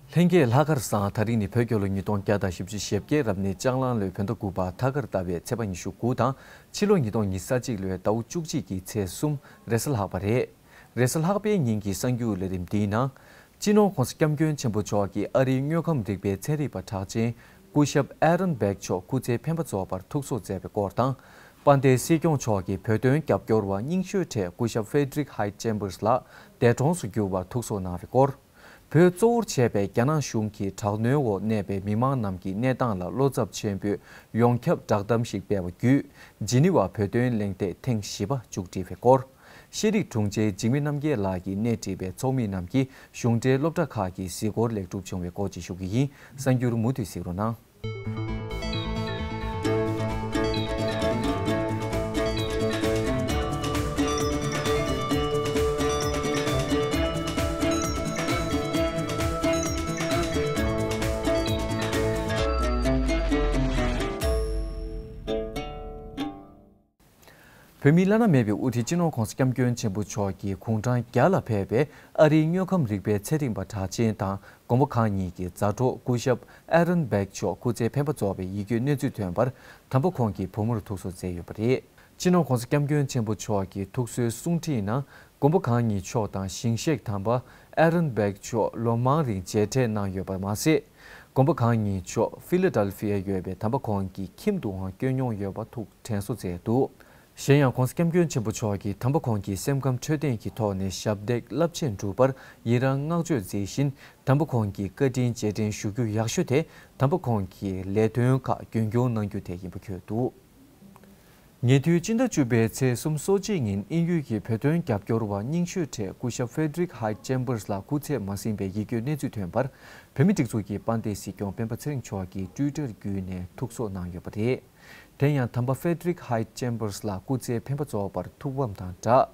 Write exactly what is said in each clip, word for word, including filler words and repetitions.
ལྷན་རྒྱས་ལྷག་དཀར་བཟང་། དེ་རིང་ནི་བོད་རྒྱལ་ལོ་ཉིས་སྟོང་བརྒྱ་དང་བཞི་བཅུ་ཞེ་བརྒྱད། རབ་གནས་ལྕགས་གླང་ལོའི་བོད་ཟླ་དགུ་པ་ཐ་སྐར་ཟླ་བའི་ཚེས་པ་ཉི་ཤུ་དགུ་དང་། ཕྱི་ལོ་ཉིས་སྟོང་ཉི་ཤུ་རྩ་གཅིག་ལོའི་ཟླ་བ་བཅུ་གཅིག་གི་ཚེས་གསུམ། རེས་གཟའ་ལྷག་པ་རེད། རེས་གཟའ་ལྷག་པའི་ཉིན་གྱི་གསར་འགྱུར་ལས་རིམ་འདིའི་ནང་། སྤྱི་ནོར་༧གོང་ས་༧སྐྱབས་མགོན་ཆེན་པོ་མཆོག་གིས་ཨ་རིའི་དངོས་ཁམས་རིག་པའི་ཚན་རིག་པ་གྲགས་ཅན་སྐུ་ཞབས་ཨེ་རན་སྦེག་མཆོག་སྐུ་ཚེ་འཕེན་པ་རྫོགས་པར་ཐུགས་གསོ་མཛད་པའི་སྐོར་དང་། དཔལ་ལྡན་སྲིད་སྐྱོང་མཆོག་གིས་བོད་དོན་རྒྱབ་སྐྱོར་བ་རྙིང་ཤོས་གྲས་སྐུ་ཞབས་ཧྥེ་ཌི་རིག་ཧའེ་ཅེམ་བར་སི་ལགས་འདས་གྲོངས་སུ་གྱུར་བར་ཐུགས་གསོ་གནང་བའི་སྐོར། བོད་གཙོ་བོར་བྱས་པའི་རྒྱ་ནག་གཞུང་གི་དྲག་གནོན་འོག་གནས་པའི་མི་མང་རྣམས་ཀྱི་གནས་སྟངས་ལ་བློ་འཚབ་ཆེན་པོས་ཡོངས་ཁྱབ་བསྒྲགས་གཏམ་ཞིག་སྤེལ་བ་བརྒྱུད། ཇི་ནི་ཝ་བོད་དོན་གླེང་སྟེགས་ཐེངས་བཞི་པ་མཇུག་སྒྲིལ་བའི་སྐོར། ཤེས་རིག་དྲུང་ཆེ་འཇིགས་མེད་རྣམ་རྒྱལ་ལགས་ཀྱིས་སྣེ་ཁྲིད་པའི་ཚོགས་མི་རྣམས་ཀྱིས་གཞུང་འབྲེལ་སློབ་གྲྭ་ཁག་གི་གཟིགས་སྐོར་ལེགས་གྲུབ་བྱུང་བའི་སྐོར་བཅས་ཞུ་གི་ཡིན། གསར་འགྱུར་མུ་མཐུད་གཟིགས་རོགས་གནང་། བོད་མིའི་བླ་ན་མེད་པའི་དབུ་ཁྲིད་སྤྱི་ནོར་༧གོང་ས་༧སྐྱབས་མགོན་ཆེན་པོ་མཆོག་གིས་དགུང་གྲངས་བརྒྱ་ལ་ཕེབས་པའི་ཨ་རིའི་དངོས་ཁམས་རིག་པའི་ཚན་རིག་པ་གྲགས་ཅན་དང་། དགོངས་པ་གང་ཉིད་ཀྱི་མཛའ་གྲོགས་སྐུ་ཞབས་ཨེ་རན་སྦེག་མཆོག་སྐུ་ཚེ་འཕེན་པ་རྫོགས་པའི་ཡིད་སྐྱོའི་གནས་ཚུལ་ཐོན་པར། དམ་པ་ཁོང་གིས་བུ་མོར་ཐུགས་གསོ་མཛད་ཡོད་པ་རེད། སྤྱི་ནོར་༧གོང་ས་༧སྐྱབས་མགོན་ཆེན་པོ་མཆོག་གི་ཐུགས་གསོའི་གསུང་འཕྲིན་ནང་། དགོངས་པ་གང་ཉིད་མཆོག་དང་ཞིང་གཤེགས་དམ་པ་ཨེ་རན་སྦེག་མཆོག་ལོ་མང་རིང་མཇལ་འཕྲད་གནང་ཡོད་པ་མ་ཟད། དགོངས་པ་གང་ཉིད་མཆོག་ཕི་ལ་ཌེལ་ཕི་ཡར་ཡོད་པའི་དམ་པ་ཁོང་གི་ཁྱིམ་དུའང་བསྐྱོད་མྱོང་ཡོད་པ་ཐུགས་དྲན་གསོ་མཛད་འདུག། གཞན་ཡང་༧གོང་ས་༧སྐྱབས་མགོན་ཆེན་པོ་མཆོག་གིས་དམ་པ་ཁོང་གི་སེམས་ཁམས་འཕྲོད་བསྟེན་གྱི་ཐོག་ནས་ཞབས་འདེགས་རླབས་ཆེན་བསྒྲུབས་པར་ཡི་རང་བསྔགས་བརྗོད་མཛད་བཞིན། དམ་པ་ཁོང་གི་བཀའ་དྲིན་རྗེས་དྲན་ཞུ་རྒྱུ་ཡག་ཤོས་དེ། དམ་པ་ཁོང་གི་ལས་དོན་ཁག་རྒྱུན་སྐྱོང་གནང་རྒྱུ་དེ་ཡིན་པ་འཁོད་འདུག། ཉེ་དུས་སྤྱི་ཟླ་བཅུ་པའི་ཚེས་གསུམ་སོ་གཅིག་ཉིན་དབྱིན་ཡུལ་གྱི་བོད་དོན་རྒྱབ་སྐྱོར་བ་རྙིང་ཤོས་གྲས་སྐུ་ཞབས་ཧྥེ་ཌི་རིག་ཧའེ་ཅེམ་བར་སི་ལགས་སྐུ་ཚེ་མ་ཟིན་པའི་ཡིད་སྐྱོའི་གནས་ཚུལ་ཐོན་པར། བོད་མིའི་སྒྲིག་འཛུགས་ཀྱི་དཔལ་ལྡན་སྲིད་སྐྱོང་སྤེན་པ་ཚེ་རིང་མཆོག་གིས་ཊུའི་ཊར་བརྒྱུད་ནས་ཐུགས་གསོ་གནང་ཡོད་པ་རེད། དེ་ཡང་དམ་པ་ཧྥེ་ཌི་རིག་ཧའེ་ཅེམ་བར་སི་ལགས་སྐུ་ཚེ་འཕེན་པ་རྫོགས་པར་ཐུགས་ཕམ་དང་སྦྲགས།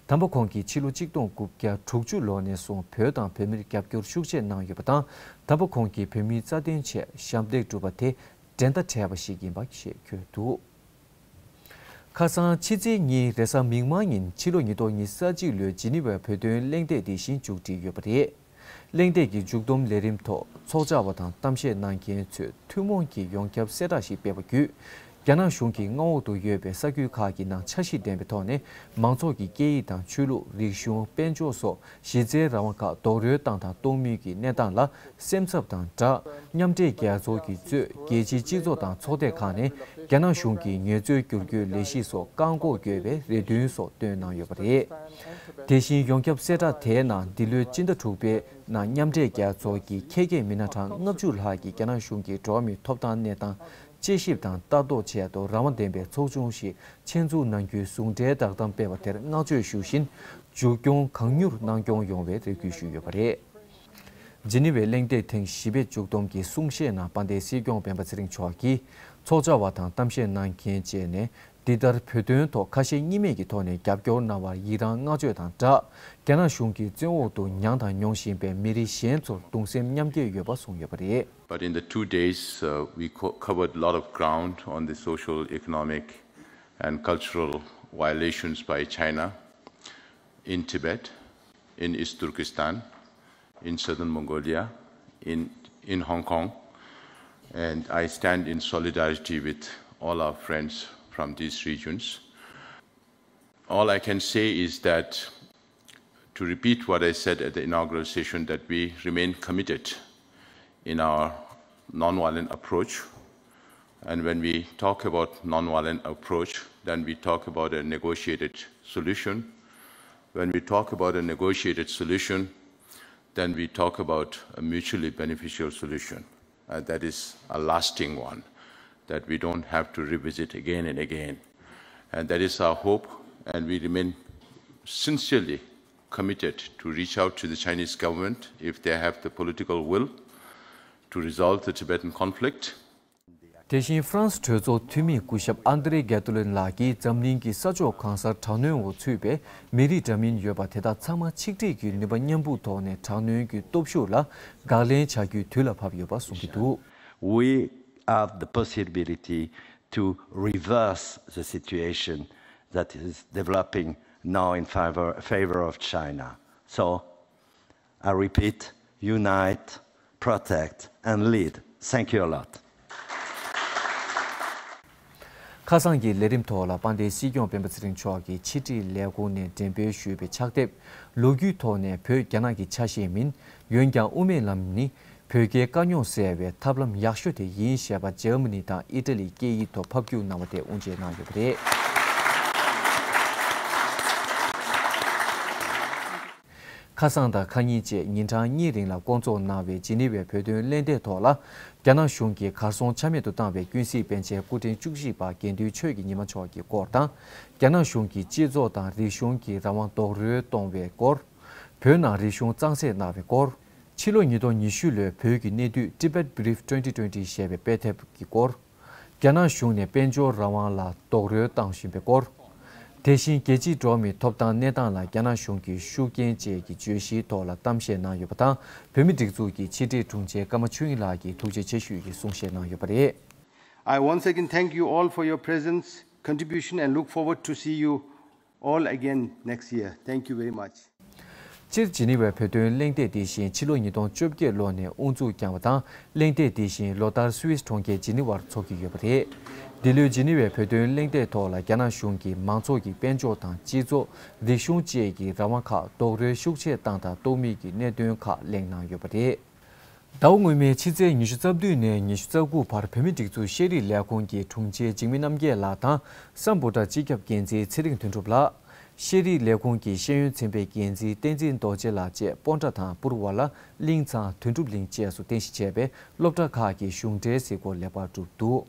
དམ་པ་ཁོང་གིས་ཕྱི་ལོ་གཅིག་སྟོང་དགུ་བརྒྱ་དྲུག་ཅུ་ལོ་ནས་བཟུང་བོད་དང་བོད་མིར་རྒྱབ་སྐྱོར་ཤུགས་ཆེ་གནང་ཡོད་པ་དང་། དམ་པ་ཁོང་གིས་བོད་མིའི་རྩ་དོན་ཆེད་ཞབས་འདེགས་བསྒྲུབས་པ་དེ་འགྲན་ཟླ་བྲལ་བ་ཞིག་ཡིན་པ་ཞེས་འཁོད་འདུག། ཁ་སང་ཕྱི་ཚེས་གཉིས་རེས་གཟའ་མིག་དམར་ཉིན་ཕྱི་ལོ་ཉིས་སྟོང་ཉི་ཤུ་རྩ་གཅིག་ལོའི་ཇི་ནི་ཝའི་བོད་དོན་གླེང་སྟེགས་དེ་བཞིན་མཇུག་སྒྲིལ་ཡོད་པ་རེད། གླེང་སྟེགས་ཀྱི་མཇུག་བསྡོམས་ལས་རིམ་ཐོག་ཚོགས་བཅར་བ་དང་གཏམ་བཤད་གནང་མཁན་ཚོས་ཐུན་མོང་གི་ཡོངས་ཁྱབ་གསལ་བསྒྲགས་ཤིག་སྤེལ་བ་བརྒྱུད། རྒྱ་ནག་གཞུང་གི་མངའ་འོག་ཏུ་ཡོད་པའི་ས་ཁུལ་ཁག་གི་ནང་འཆར་གཞི་ལྡན་པའི་ཐོག་ནས་མང་ཚོགས་ཀྱི་སྐད་ཡིག་དང་ཆོས་ལུགས། རིག་གཞུང་། དཔལ་འབྱོར་སོགས་གཞི་རྩའི་རང་དབང་ཁག་རྡོག་རོལ་བཏང་དང་གཏོང་མུས་ཀྱི་གནས་སྟངས་ལ། སེམས་འཚབ་དང་སྦྲགས། མཉམ་འབྲེལ་རྒྱལ་ཚོགས་ཀྱིས་གཙོས་རྒྱལ་སྤྱིའི་སྤྱི་ཚོགས་དང་ཚོགས་སྡེ་ཁག་ནས་རྒྱ་ནག་གཞུང་གིས་ངལ་རྩོལ་བསྒྱུར་བཀོད་ལས་གཞི་སོགས་བཀག་འགོག་དགོས་པའི་རེ་འདུན་སོགས་བཏོན་གནང་ཡོད་པ་རེད། དེ་བཞིན་ཡོངས་ཁྱབ་གསལ་བསྒྲགས་དེའི་ནང་འདི་ལོའི་སྤྱི་ཟླ་དྲུག་པའི་ནང་མཉམ་འབྲེལ་རྒྱལ་ཚོགས་ཀྱི་ཁྱད་འགྱེད་མི་སྣ་གྲངས་ལྔ་བཅུ་ལྷག་གིས་རྒྱ་ནག་གཞུང་གིས་འགྲོ་བ་མིའི་ཐོབ་ཐང་གནས་སྟངས་དཔྱད་ཞིབ་དང་ལྟ་རྟོག་ཆེད་དུ་རང་དབང་ལྡན་པའི་ཚོགས་ཆུང་ཞིག་ཆེད་འཛུགས་གནང་རྒྱུའི་ཟུང་འབྲེལ་བསྒྲགས་གཏམ་སྤེལ་བ་དེར་བསྔགས་བརྗོད་ཞུ་བཞིན། མཇུག་སྐྱོང་གང་མྱུར་གནང་སྐྱོང་ཡོང་བའི་རེ་སྐུལ་ཞུས་ཡོད་པ་རེད། ཇི་ནི་ཝའི་གླེང་སྟེགས་ཐེངས་བཞི་པའི་མཇུག་བསྡོམས་ཀྱི་གསུང་བཤད་ནང་དཔལ་ལྡན་སྲིད་སྐྱོང་སྤེན་པ་ཚེ་རིང་མཆོག་གིས་ཚོགས་བཅར་བ་དང་གཏམ་བཤད་གནང་མཁན་བཅས་ནས་འདི་ལྟར་བོད་དོན་ཐོག་ཁ་ཞེ་གཉིས་མེད་ཀྱི་ཐོག་ནས་རྒྱབ་སྐྱོར་གནང་བར་ཡི་རང་བསྔགས་བརྗོད་དང་སྦྲགས། རྒྱ་ནག་གཞུང་གིས་བཙོན་འོག་ཏུ་མྱངས་དང་མྱོང་བཞིན་པའི་མི་རིགས་གཞན་ཚོར་གདུང་སེམས་མཉམ་སྐྱེད་ཡོད་པ་གསུངས་ཡོད་པ་རེད། But in the two days, uh, we co- covered a lot of ground on the social, economic, and cultural violations by China in Tibet, in East Turkestan, in southern Mongolia, in, in Hong Kong. And I stand in solidarity with all our friends from these regions. All I can say is that, to repeat what I said at the inaugural session, that we remain committed in our nonviolent approach. And when we talk about nonviolent approach, then we talk about a negotiated solution. When we talk about a negotiated solution, then we talk about a mutually beneficial solution. Uh, that is a lasting one that we don't have to revisit again and again. And that is our hope, and we remain sincerely committed to reach out to the Chinese government if they have the political will to resolve the Tibetan conflict. དེ་བཞིན་ཧྥ་རན་སི་གྲོས་ཚོགས་འཐུས་མི་སྐུ་ཞབས་ཨན་དྲེ་གེ་ཏོ་ལིན་ལགས་ཀྱིས་འཛམ་གླིང་གི་ས་ཕྱོགས་གང་སར་དྲག་གནོན་འོག་ཚུད་པའི་མི་རིགས་འདྲ་མིན་ཡོད་པ་དེ་དག་ཚང་མ་ཆིག་སྒྲིལ་གྱིས་ནུས་པ་མཉམ་སྤུངས་ཐོག་ནས་དྲག་གནོན་གྱི་སྟོབས་ཤུགས་ལ་དགག་ལན་བྱ་རྒྱུའི་དུས་ལ་བབ་ཡོད་པ་གསུངས་ཀྱི་འདུག། We have the possibility to reverse the situation that is developing now in favor, favor of China. So, I repeat, unite, protect, and lead. Thank you a lot. ཁ་སང་གི་ལས་རིམ་ཐོག་ལ་དཔལ་ལྡན་སྲིད་སྐྱོང་སྤེན་པ་ཚེ་རིང་མཆོག་གིས་ཕྱི་དྲིལ་ལས་ཁུངས་ནས་འགྲེམས་སྤེལ་ཞུས་པའི་ཕྱག་དེབ། ལོ་རྒྱུས་ཐོག་ནས་བོད་རྒྱ་ནག་གི་ཆ་ཤས་མིན། འོན་ཀྱང་དབུ་མའི་ལམ་ནི་བོད་རྒྱའི་དཀའ་རྙོག་སེལ་བའི་ཐབས་ལམ་ཡག་ཤོས་དེ་ཡིན་ཞེས་པ་འཇར་མ་ནི་དང་ཨི་ཊ་ལིའི་སྐད་ཡིག་ཐོག་ཕབ་སྒྱུར་གནང་བ་དེ་དབུ་འབྱེད་གནང་ཡོད་པ་རེད། ཁ་སང་དང་ཁ་ཉིན་བཅས་ཉིན་གྲངས་གཉིས་རིང་ལ་བསྐོང་ཚོགས་གནང་བའི་ཇི་ནི་ཝའི་བོད་དོན་གླེང་སྟེགས་ཐོག་ལ། རྒྱ་ནག་གཞུང་གིས་གར་སོང་ཆ་མེད་དུ་བཏང་བའི་ཀུན་གཟིགས་པཎ་ཆེན་སྐུ་ཕྲེང་བཅུ་བཞི་པ་དགེ་འདུན་ཆོས་ཀྱི་ཉི་མ་མཆོག་གི་སྐོར་དང་། རྒྱ་ནག་གཞུང་གིས་སྤྱི་ཚོགས་དང་རིག་གཞུང་གི་རང་དབང་རྡོག་རོལ་གཏོང་བའི་སྐོར། བོད་ནང་རིག་གཞུང་གཙང་སེལ་གནང་བའི་སྐོར། ཕྱི་ལོ་ཉིས་སྟོང་ཉི་ཤུ་ལོའི་བོད་ཀྱི་གནས་དུས་Tibet Brief twenty twenty ཞེས་པའི་དཔེ་དེབ་ཀྱི་སྐོར། རྒྱ་ནག་གཞུང་ནས་དཔལ་འབྱོར་རང་དབང་ལ་རྡོག་རོལ་བཏང་བཞིན་པའི་སྐོར། དེ་བཞིན་རྒྱལ་སྤྱིའི་འགྲོ་བ་མིའི་ཐོབ་ཐང་གནས་སྟངས་ལ་རྒྱ་ནག་གཞུང་གི་ཤུགས་རྐྱེན་བཅས་ཀྱི་བརྗོད་གཞིའི་ཐོག་ལ་གཏམ་བཤད་གནང་ཡོད་པ་དང་། བོད་མིའི་སྒྲིག་འཛུགས་ཀྱི་ཕྱི་དྲིལ་དྲུང་ཆེ་ཀརྨ་ཆོས་དབྱིངས་ལགས་ཀྱིས་ཐུགས་རྗེ་ཆེ་ཞུས་ཀྱི་གསུང་བཤད་གནང་ཡོད་པ་རེད། I once again thank you all for your presence, contribution, and look forward to see you all again next year. Thank you very much. སྤྱིར་ཇི་ནི་ཝའི་བོད་དོན་གླེང་སྟེགས་འདི་བཞིན་ཕྱི་ལོ་ཉིས་སྟོང་བཅོ་བརྒྱད་ལོ་ནས་དབུ་འཛུགས་བསྐྱངས་པ་དང་། གླེང་སྟེགས་འདི་བཞིན་ལོ་ལྟར་སུད་སི་གྲོང་ཁྱེར་ཇི་ནི་ཝར་འཚོགས་ཀྱི་ཡོད་པ་རེད། འདི་ལོའི་ཇི་ནི་ཝའི་བོད་དོན་གླེང་སྟེགས་ཐོག་ལ་རྒྱ་ནག་གཞུང་གིས་མང་ཚོགས་ཀྱི་དཔལ་འབྱོར་དང་སྤྱི་ཚོགས། རིག་གཞུང་བཅས་ཀྱི་རང་དབང་ཁག་རྡོག་རོལ་ཤུགས་ཆེ་བཏང་དང་གཏོང་མུས་ཀྱི་གནད་དོན་ཁག་གླེང་གནང་ཡོད་པ་རེད། ཟླ་བ་སྔོན་མའི་ཕྱི་ཚེས་ཉི་ཤུ་རྩ་བདུན་ནས་ཉི་ཤུ་རྩ་དགུ་བར་བོད་མིའི་སྒྲིག་འཛུགས་ཤེས་རིག་ལས་ཁུངས་ཀྱི་དྲུང་ཆེ་འཇིགས་མེད་རྣམ་རྒྱལ་ལགས་དང་སམ་བྷོ་ཊ་སྤྱི་ཁྱབ་འགན་འཛིན་ཚེ་རིང་དོན་གྲུབ་ལགས། ཤེས་རིག་ལས་ཁུངས་ཀྱི་ཤེས་ཡོན་ཚན་པའི་འགན་འཛིན་བསྟན་འཛིན་རྡོ་རྗེ་ལགས་བཅས་སྤོན་ཊ་དང་པུར་བ་ལ། གླིང་ཚང་། དོན་གྲུབ་གླིང་བཅས་སུ་རྟེན་གཞི་བྱས་པའི་སློབ་གྲྭ་ཁག་གི་གཞུང་འབྲེལ་གཟིགས་སྐོར་ལེགས་པར་གྲུབ་འདུག་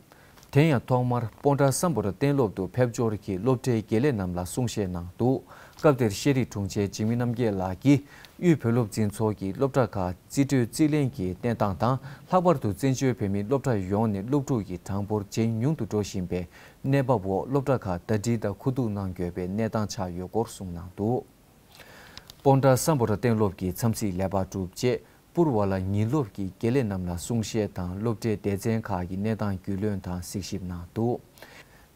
དེ་ཡང་ཐོག་མར་སྤོན་ཊ་སམ་བྷོ་ཊ་གཏན་སློབ་ཏུ་ཕེབས་འབྱོར་གྱིས་སློབ་གྲྭའི་དགེ་ལས་རྣམས་ལ་གསུང་བཤད་གནང་འདུག་སྐབས་དེར་ཤེས་རིག་དྲུང་ཆེ་འཇིགས་མེད་རྣམ་རྒྱལ་ལགས་ཀྱིས་དབུས་བོད་སློབ་འཛིན་ཚོགས་ཀྱི་སློབ་གྲྭ་ཁག་རྩིས་སྤྲོད་རྩིས་ལེན་གྱི་གནས་སྟངས་དང་། ལྷག་པར་དུ་བཙན་བྱོལ་བོད་མིའི་སློབ་གྲྭ་ཡོངས་ནས་སློབ་ཕྲུག་གི་གྲངས་འབོར་ཇེ་ཉུང་དུ་འགྲོ་བཞིན་པའི་གནས་བབ་འོག་སློབ་གྲྭ་ཁག་ཟླ་སྒྲིལ་དང་ཁུ་བསྡུ་གནང་དགོས་པའི་གནས་སྟངས་ཆགས་ཡོད་སྐོར་གསུངས་གནང་འདུག་སྤོན་ཊ་སམ་བྷོ་ཊ་གཏན་སློབ་ཀྱི་འཚམས་གཟིགས་ལེགས་པར་གྲུབ་རྗེས། པུར་བ་ལ་ཉིན་སློབ་ཀྱི་དགེ་ལས་རྣམས་ལ་གསུང་བཤད་དང་སློབ་གྲྭའི་སྡེ་ཚན་ཁག་གི་གནས་སྟངས་རྒྱུས་ལོན་དང་གཟིགས་ཞིབ་གནང་འདུག་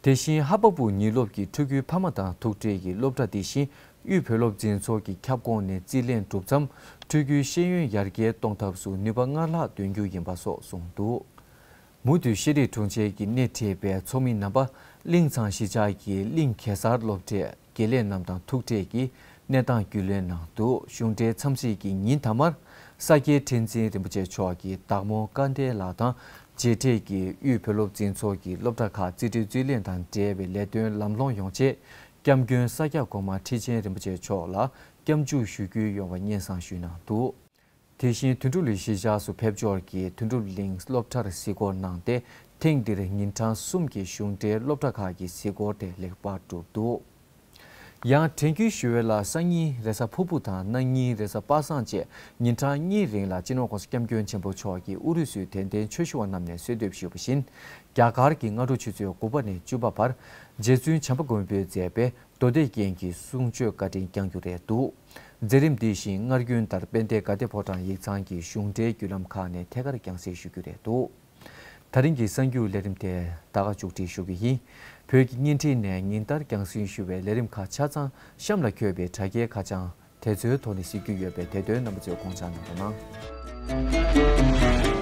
དེ་བཞིན་ཧ་པ་པུ་ཉིན་སློབ་ཀྱི་ཕྲུ་གུའི་ཕ་མ་དང་ཐུག་འཕྲད་ཀྱིས་སློབ་གྲྭ་དེ་བཞིན་དབུས་བོད་སློབ་འཛིན་ཚོགས་ཀྱི་ཁྱབ་ཁོངས་ནས་རྩིས་ལེན་གྲུབ་མཚམས། ཕྲུ་གུའི་ཤེས་ཡོན་ཡར་རྒྱས་གཏོང་ཐབས་སུ་ནུས་པ་སྔར་ལྷག་འདོན་རྒྱུ་ཡིན་པ་སོགས་གསུངས་འདུག་མུ་མཐུད་ཤེས་རིག་དྲུང་ཆེ་གིས་སྣེ་ཁྲིད་པའི་ཚོགས་མི་རྣམ་པ་གླིང་ཚང་གཞིས་ཆགས་ཀྱི་གླིང་གེ་སར་སློབ་གྲྭའི་དགེ་ལས་རྣམས་དང་ཐུག་འཕྲད་ཀྱིས་གནས་སྟངས་རྒྱུས་ལོན་གནང་འདུག་གཞུང་འབྲེལ་འཚམས་གཟིགས་ཀྱི་ཉིན་མཐའ་མར་ས་སྐྱའི་ཁྲི་འཛིན་རིན་པོ་ཆེ་མཆོག་གིས་བདག་མོ་སྐལ་ལྡན་ལགས་དང་མཇལ་འཕྲད་ཀྱིས་དབུས་བོད་སློབ་འཛིན་ཚོགས་ཀྱི་སློབ་གྲྭ་ཁག་རྩིས་སྤྲོད་རྩིས་ལེན་དང་འབྲེལ་བའི་ལས་དོན་ལམ་ལྷོང་ཡོང་ཆེད། སྐྱབས་མགོན་ས་སྐྱ་གོང་མ་ཁྲི་ཆེན་རིན་པོ་ཆེ་མཆོག་ལ་སྐྱབས་འཇུག་ཞུ་རྒྱུའི་ཡོང་བ་སྙན་སེང་ཞུས་གནང་འདུག་དེ་བཞིན་དོན་གྲུབ་གླིང་གཞིས་ཆགས་སུ་ཕེབས་འབྱོར་གྱིས་དོན་གྲུབ་གླིང་སློབ་གྲྭར་གཟིགས་སྐོར་གནང་སྟེ། ཐེངས་འདིར་ཉིན་གྲངས་གསུམ་གྱི་གཞུང་འབྲེལ་སློབ་གྲྭ་ཁག་གི་གཟིགས་སྐོར་དེ་ལེགས་པར་གྲུབ་འདུག་ཡང་དྲན་སྐུལ་ཞུ་འོས་ལ་སང་ཉིན་རེས་གཟའ་ཕུར་བུ་དང་གནངས་ཉིན་རེས་གཟའ་པ་སངས་བཅས་ཉིན་གྲངས་གཉིས་རིང་ལ་སྤྱི་ནོར་༸གོང་ས་༸སྐྱབས་མགོན་ཆེན་པོ་མཆོག་གིས་ཨུ་རུ་སུའི་དད་ལྡན་ཆོས་ཞུ་བ་རྣམས་ནས་གསོལ་འདེབས་ཞུས་པ་བཞིན། རྒྱ་གར་གྱི་སྔ་དྲོ་ཆུ་ཚོད་དགུ་པ་ནས་བཅུ་པ་བར་རྗེ་བཙུན་བྱམས་པ་མགོན་པོས་མཛད་པའི་མདོ་སྡེ་རྒྱན་གྱི་གསུང་ཆོས་བཀའ་དྲིན་བསྐྱང་རྒྱུ་རེད་འདུག་མཛད་རིམ་འདི་བཞིན་སྔར་རྒྱུན་ལྟར་དཔལ་ལྡན་དགའ་ལྡན་ཕོ་བྲང་ཡིག་ཚང་གི་གཞུང་འབྲེལ་བརྒྱུད་ལམ་ཁག་ནས་ཐད་ཀར་རྒྱང་སྲིང་ཞུ་རྒྱུ་རེད་འདུག་ད་རིང་གི་གསར་འགྱུར་ལས་རིམ་དེ་ད་ག་མཇུག་སྒྲིལ་ཞུ་གི་ཡིན། བོད་ཀྱི་བརྙན་འཕྲིན་ནས་ཉིན་ལྟར་རྒྱང་སྲིང་ཞུ་བའི་ལས་རིམ་ཁག་ཆ་ཚང་གཤམ་ལ་འཁོད་པའི་དྲ་རྒྱའི་ཁ་བྱང་དེ་ཚོའི་ཐོག་ནས་གཟིགས་རྒྱུ་ཡོད་པས་དེ་དོན་རྣམ་པ་ཚོས་དགོངས་འཇགས་གནང་རོགས་གནང་།